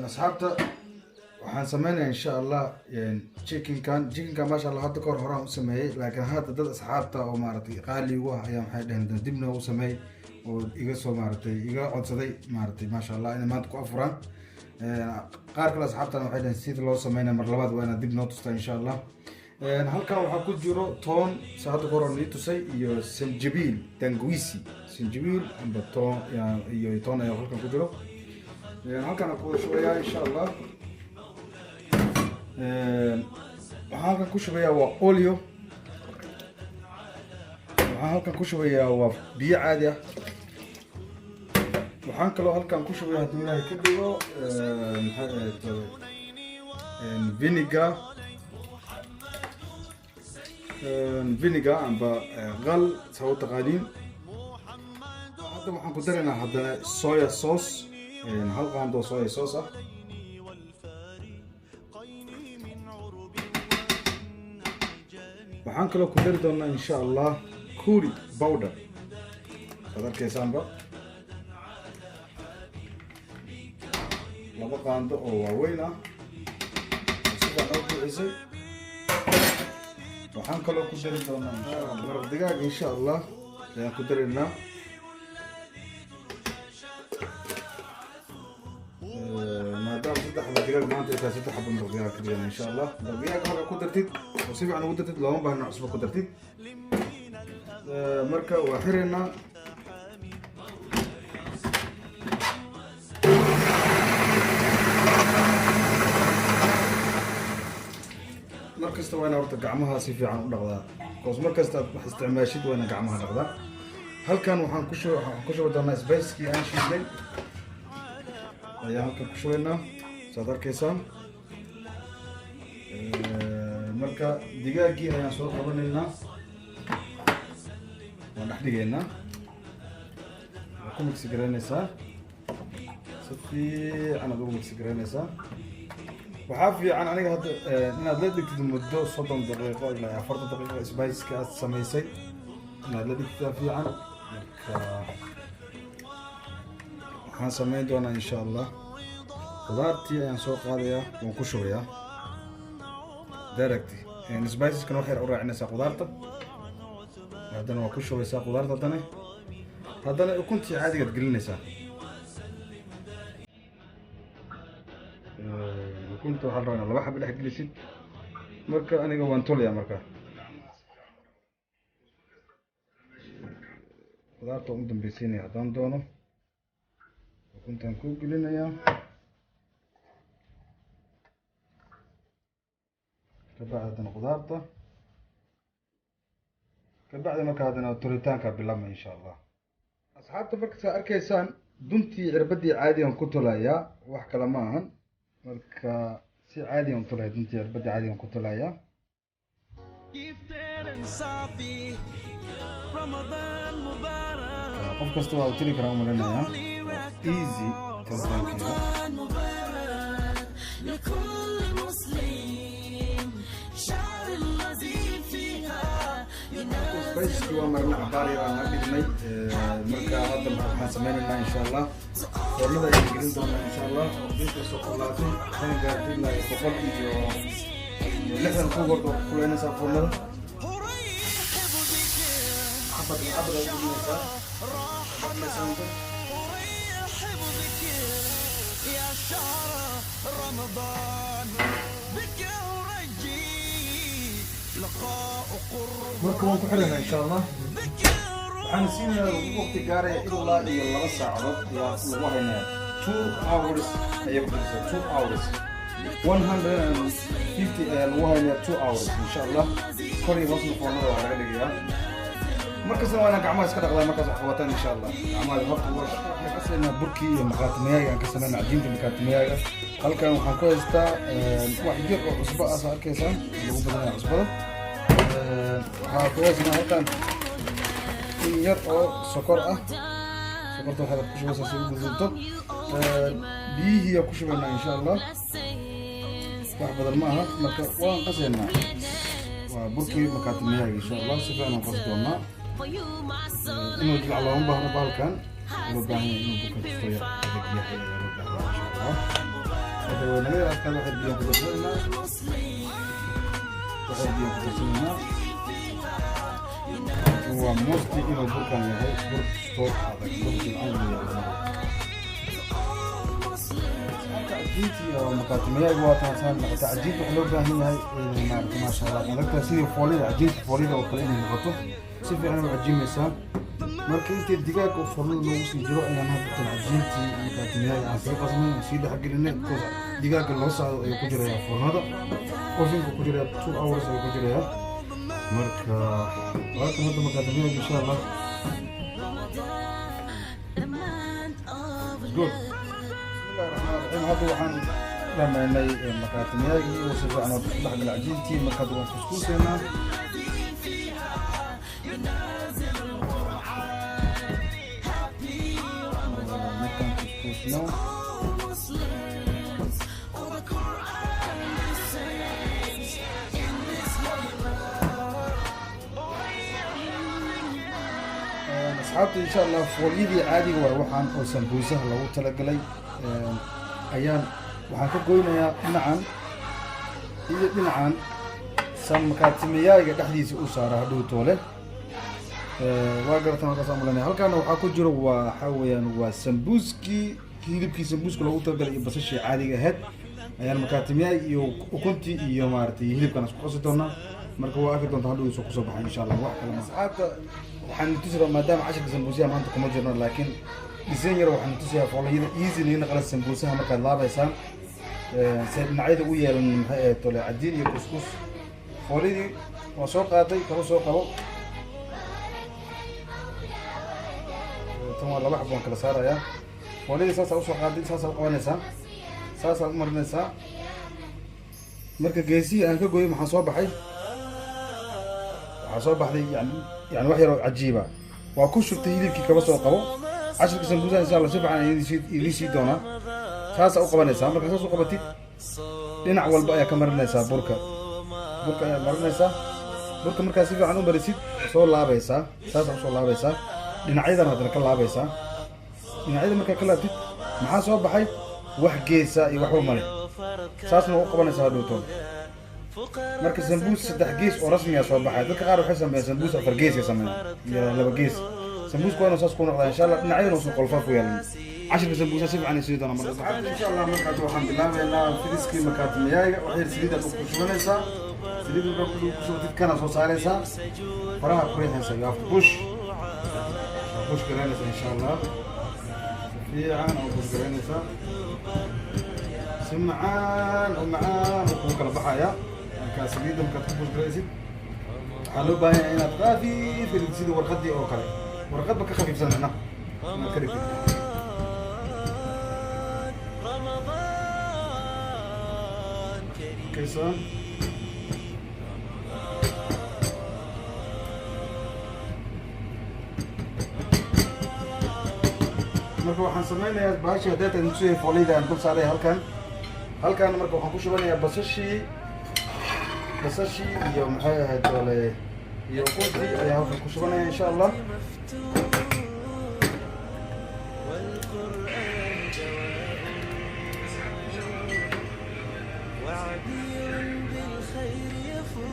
Asxaabta, waxaan sameynaya, insha Allah, chickenkan. Maasha Allah, hadda kahor horaan u sameeyey, laakiin hadda dad asxaabta oo maaragtay qaali igu ah ayaa maxay dhaheen, dib noogu sameey, oo iga soo maaragtay iga codsaday, maaragtay, maasha Allah, inay maanta ku afuraan. Qaar kale asxaabtana waxay dhaheen, sida loo sameynaya mar labaad waa inaad dib noo tustaa, insha Allah. Halkan waxaa ku jiro toon, sa hadda kahor aan ii tusay, iyo sanjabiil, tangawizi, sanjabiil amba toon iyo toon ayaa halkan ku jiro. Halkan aan ku wada shubayaa, insha Allah. Waxaan halkan ku shubayaa waa olio. Waxaan halkan ku shubayaa waa biyo caadi ah. Waxaan kaloo halkan ku shubaya, hadduu Ilaahay ka dhigo, maxay ahayd, vinegar amba qal saa u taqaaniin. Hadda waxaan ku daraynaa haddana soya sauce, hal qaando soya sauce ah. Waxaan kaloo ku dari doonaa, insha Allah, curry powder, saad arkaysaanba, 2 qaando oo waaweyn ah oo si fiican oo buuxisay. Waxaan kaloo ku dari doonaa, insha Allah, maraq digaag, insha Allah, ayaan ku daraynaa. Maadaama saddex xaba digaag maanta ay tahay, saddex xaba maraq digaag ka dhigana, insha Allah. Maraq digaag marka ku dartid oo si fiican ugu dartid, looma baahna cusbo ku dartid. Marka waa xiraynaa. Mar kasta waa ina horta gacmaha si fiican u dhaqdaa, because mar kasta aad wax isticmaashid waa ina gacmaha dhaqdaa. Halkan waxaan ku shubi doonaa spicekii aan shiiday ayaa halkan ku shubaynaa, saad arkaysaan. Marka digaaggii ayaan soo qabanaynaa, waan dhex dhigaynaa, waa ku mix garaynaysaa, si fiican aad ugu mix garaynaysaa. Waxaa fiican aniga hadda inaad la dhigtid muddo 30 daqiiqo ilaa 40 daqiiqo, spiceka aad samaysay inaad la dhigtid fiican. Marka waxaan samayn doonaa, insha Allah, khudaartii ayaan soo qaadayaa, waan ku shubayaa direct. Spiceskana wax yar u raacinaysaa khudaarta, haddana waa ku shubaysaa khudaarta, haddana ukuntii caadigaad gelinaysaa. Ukunta waxaa la rabaa inaad laba xaba dhex gelisid. Marka aniga waan tolayaa. Marka khudaarta waan u dambeysiinaya, haddaan doono ukuntaan ku gelinayaa. Kabacdi haddana khudaarta, kabacdi marka haddana tolitaanka bilaabma, insha Allah. Asxaabta, marka saa arkaysaan, duntii cirbadii caadigan ku tolayaa, wax kale ma ahan. Marka si caadigan tolaya, duntii cirbadii caadigan ku tolayaa. Gifted and صافي رمضان مبارك. Qof kasta waa u toli karaa umalinayaa, easy tolitaankeeda. رمضان مبارك لكل مسلم، شهر الذي فيها Spiceki waa marna cabaar yar aan la dhignay. Marka hadda waxaan sameynaynaa, insha Allah, foornada ayaan gelin doonaa, insha Allah. Inta soo kululaatay, waxayna gaartay ilaa iyo 160 ku gordo kuleynaysaa foornada. أرحب بك. Xabad xabad aad gelinaysaa. أرحب بك يا شهر رمضان، بك أرجي لقاء قرب. Marka waan ku xiraynaa, insha Allah. بك. Waxaan siinayaa waqti gaaraya ilaa iyo 2 saacadood ayaa lagu haynayaa. 2 hours ayay ku jirtaa, 2 hours, 150 ayaa lagu haynayaa, 2 hours, insha Allah. Kor iyo hoosna foornada waa laga dhigayaa. Markasta waa inaan gacmaha iska dhaqdaa markaas wax qabataan, insha Allah. Gacmaha horta wash. Waxaan ka sameynaa burkii iyo makaatimayaaga, aan ka sameynaa cajiinta makaatimayaaga. Halkan waxaan ku haystaa wax yar oo cusbo ah, saa arkaysaan, lagu badanaya cusbada. Waxaa ku haysnaa halkan in yar oo sokor ah. Sokorta waxaad ku shubaysaa si u guduudto. Biyihii ku shubaynaa, insha Allah, wax badan ma aha. Marka waan qasaynaa, waa burkii makaatimayaaga, insha Allah. Si fiican aan qasi doonaa. Inuu jilc looma baahno bahalkan, loo baahan yahay inuu burka kasto yar adag yahay ayaa loo baahan yahay, insha Allah. Okay, naga yar adkaada. Waxay biyaan ku darsanaynaa, waxay biyaan ku darsanaynaa. Waa mostly inuu burkan yahay bur soo adag, bur jilcan inuu yahay. Cajiintii oo makaatimayaaga waa taasaan noqota. Cajiinta waxaa loo baahan yahay inay maaragtay, maasha Allah, adagtahay sidii foolida, cajiinta foolida oo kale inay noqoto. Si fiican u cajiimaysaa. Marka intii digaaga oo foornada loogu sii jiro ayaan hadda tan cajiintii makaatimayaaga aan sii qasnay, aan sii dhexgelinay, because digaaga loo socdo ayuu ku jirayaa foornada, ovenka ku jiraya, 2 hours ayuu ku jirayaa. Marka waa kan hadda makaatimayaaga, insha Allah. Good. Bismillahi raxmaan raxiim. Hadda waxaan dhamaynay makaatimayaagii oo si fiican oo isku dhexgala cajiintii. Marka hadda waan kuskuuseynaa. Markaan kuskuusno, Muslims, all the Quran says in this Asxaabta, insha Allah, foolyadii caadiga waay waxaan oo sambuusaha loogu talagalay ayaan waxaan ka goynayaa dhinacan iyo dhinacan san makaatimayaaga dhexdiisa u saara hadhow toole. Waa garatan halkaas aan malanaya. Halkaana waxaa ku jiro waa waxaa weeyaan waa sambuuskii, hilibkii sambuuska loogu talagalay iyo basashii caadiga ahayd ayaan makaatimiyaay iyo ukuntii iyo maaragtay hilibkan isku qasi doonaa. Marka waa arki doontaa hadhow soo kusoo baxay, insha Allah. Wax kale, asxaabta, waxaan tusi rabaa, maadaama cashirka sambuusaha maanta kuma jirno, laakiin design yar waxaan tusayaa foolayada easy naga naqala sambuusaha. Markaad laabaysaan se dhinacyada u yeelan, maxay ahayd tole, cadiin iyo kuskus. Foolyadii waa soo qaaday, kaba soo qabo. Tan waa laba xabo, waan kala saarayaa. Foolyadii saasaa usoo qaaday, saasaa u qabanaysaa, saasaa u marinaysaa. Marka geesihii aan ka gooyay, maxaa soo baxay? Waxaa soo baxday yani wax yar oo cajiiba. Waa ku shubtay hilibkii, kaba soo qabo. Cashirka sambuusaha, insha Allah, si fiican idiin sii doonaa. Saasaa u qabanaysaa. Marka saas u qabatid, dhinac walba ayaa ka marinaysaa burka. Burka ayaa marinaysaa. Burka markaa si fiican u marisid, soo laabaysaa, saasaa usoo laabaysaa. Dhinacyadan haddana ka laabaysaa. Dhinacyada markaa ka laabtid, maxaa soo baxay? Wax geesa iyo waxba male. Saasna waa u qabanaysaa hadhowtoon. Marka sambuus saddex gees oo rasmiya soo baxay. Dadka qaar waxay sameeyaan sambuus afar gees ay sameeyaan iyo laba gees. Sambuusku waa inuu saas ku noqdaa, insha Allah, dhinacyadana uusan qolfaaf ku yeelan. Cashirka sambuusa si fiican ay sii doonaa. Marka, insha Allah, markaas waxaan bilaabaynaa fidiskii makaatimayaaga. Wax yar saliid aad ku shubanaysaa. Saliid markaa ku shubatid, kana soo saaraysaa, faraha ku riixaysaa. You have to push, waa push garaynaysaa, insha Allah. Si fiican oo push garaynaysaa, si macaan oo macaan oo kugu kala baxaya. Markaa saliidda markaad ku push garaysid, waxaa loo baahan yahay inaad khafiif ka dhigtid, sidii warqaddii oo kale, warqadba ka khafiifsan micnaha inaad ka dhigtid. رمضان كريم. Arkaysaa? Marka waxaan sameynayaa bahashi hadday tusayay fooliyada aan dul saaray halkan. Halkan marka waxaan ku shubanayaa basashii iyo maxay ahayd ole iyo ukuntii ayaa halkan ku shubanaya, insha Allah. والقرآن دواء وعبير بالخير يفوح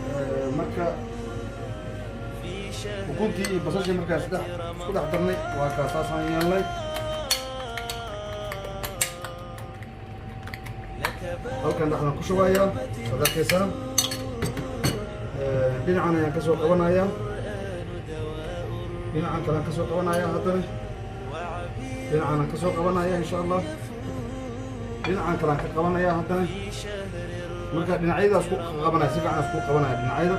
Marka في شهر ukuntii iyo basashii markaa isku dhex darnay, waa kaa saasaan yeelnay. لك Halkan dhexdaan ku shubayaa, saad arkaysaan. Dhinacan ayaan kasoo qabanayaa, dhinacan kalean kasoo qabanaya, haddana dhinacanaan kasoo qabanaya, insha Allah. Dhinacan kalean ka qabanaya haddana. Marka dhinacyadaas ku qabanaya, si fiican isku qabanaya dhinacyada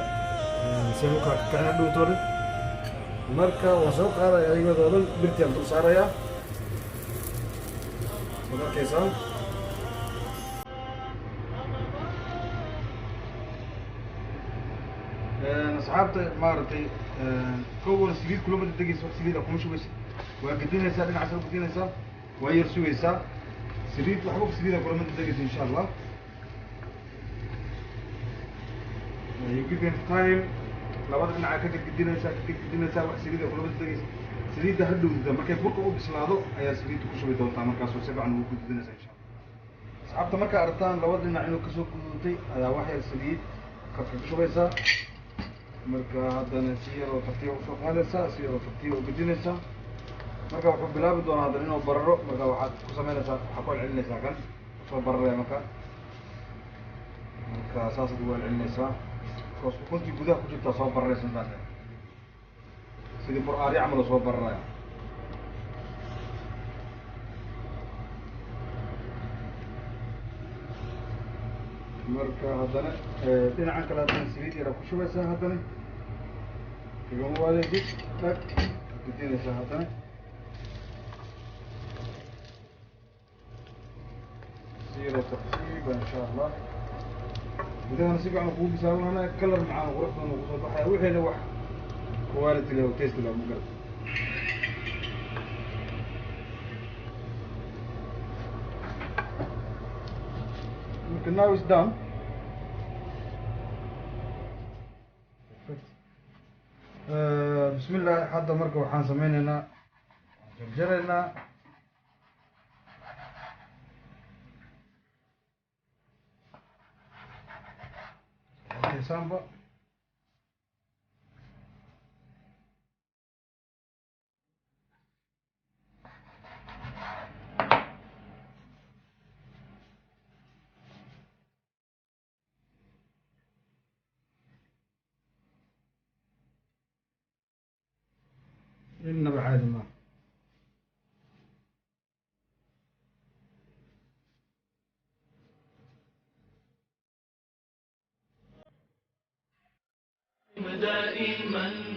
si aan u kala kakicina dhowtoole. Marka waan soo qaadaya ayagoodoo dhan, birtiaan dul saarayaa, waad arkaysaa. Asxaabta, maaragtay, kow saliid kulama degaysa, wax saliid ah kuma shubaysid. Waa gedinaysaa, dhinacaas u gedinaysaa, waa yar sugaysaa. Saliid waxba saliid ah kulama degaysa, insha Allah. You give them time. Labada dhinaca ka gedgedinaysaa, ka gedgedinaysaa, wax saliid ah kulama degaysa. Saliidda ha dhowdida, markay burka u bislaado ayaa saliidda ku shubi doontaa. Markaasoo si fiican ugu gudbinaysaa, insha Allah. Asxaabta, markaa aragtaan laba dhinac inuu kasoo guduutay ayaa wax yar saliid korka ku shubaysaa. Marka haddana si yaroo tartiiba usoo qaadaysaa, si yaroo tartiiba u gedinaysaa. Marka wuxuu bilaabi doonaa haddana inuu bararo. Marka waxaad ku samaynaysaa, waxaad ku celcelinaysaa kan soo bararaya. Marka saasaad ugu celcelinaysaa, because ukuntii gudaha ku jirtaa soo bararaysa intaas, sidii bur aari camal oo soo bararaya. Marka haddana dhinacan kale haddana saliid yaraa ku shubaysaa, haddana kagama waadaysid, dhag gedinaysaa haddana si yaroo tartiiba, insha Allah. Gudahana si fiican kugu bisaalanana, color macaan oo qurux badan uu kusoo baxaya, wixiina wax quality leh oo taste leh, ma garat. Marka now is done. Perfect. Bismillah. Hadda marka waxaan sameyneynaa, jarjaraynaa. Arkaysaanba. Innaba caadi maaha. دائما.